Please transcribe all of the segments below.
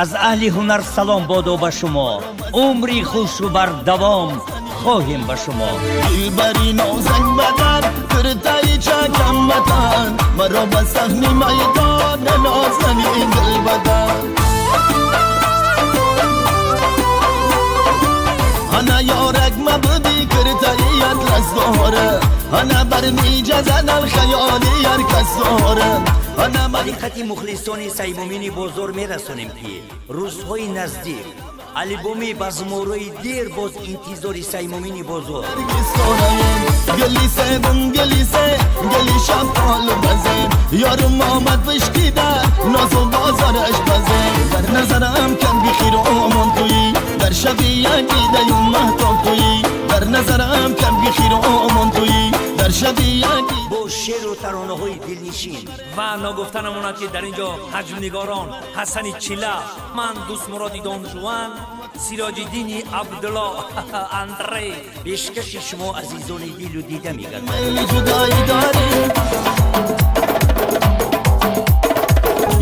Аз аҳли ҳунар салом бодо ба шумо, умри хушу бардавом хоҳем ба шумо. Дилбари нозак бадан, киртаи чакам ватан, маро ба саҳни майдон нозанин дилбадан. Ана ёрак мабуди киртаи атлас дора, ана бармиҷа задан хаёли ҳар кас дора. Ана ба диққати мухлисони Саймумини Бозор мерасонем, ки рӯзҳои наздик албоми базморои дер боз интизори Саймумини Бозор. Гали себум, гали се, гали шафтолу базе, ёрум омад пишкида нозу бозораш базе. Дар назарам кам бихиромон туӣ, дар шаби як дидаю маҳтоб туӣ. Дар назарам кам бихиромон туӣ, дар шаби як. Бо шеру таронаҳои дилнишин. Ва ногуфта намонад, ки дар ин ҷо ҳаҷмнигорон Ҳасани Чила, ман Дӯстмуроди Донжуан, Сироҷиддини Абдулло Андрей пешкаши шумо азизони дилу дида мегардад. Майли ҷудоӣ дорӣ,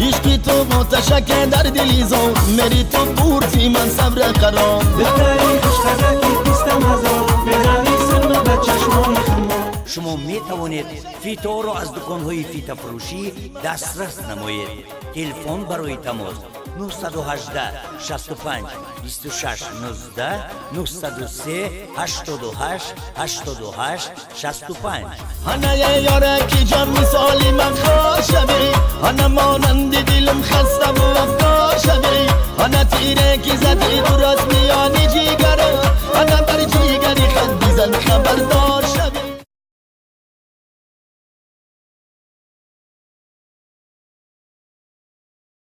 ишқи ту оташаке дар дили зор, мери ту пурси ман сабра қарор. Духтари хушқадаки 20 ҳазор, мерави сирма ба чашмони хумор. Шумо метавонед фиторо аз дуконҳои фитафурӯшӣ дастрас намоед. Телефон барои тамос: 918 65 26 19, 903 88 88 65. Ҳанае ёраки ҷон, мисоли ман хор шавӣ, ҳана монанди дилам хаставу афкор шавӣ, ҳана тире ки задӣ ту рост.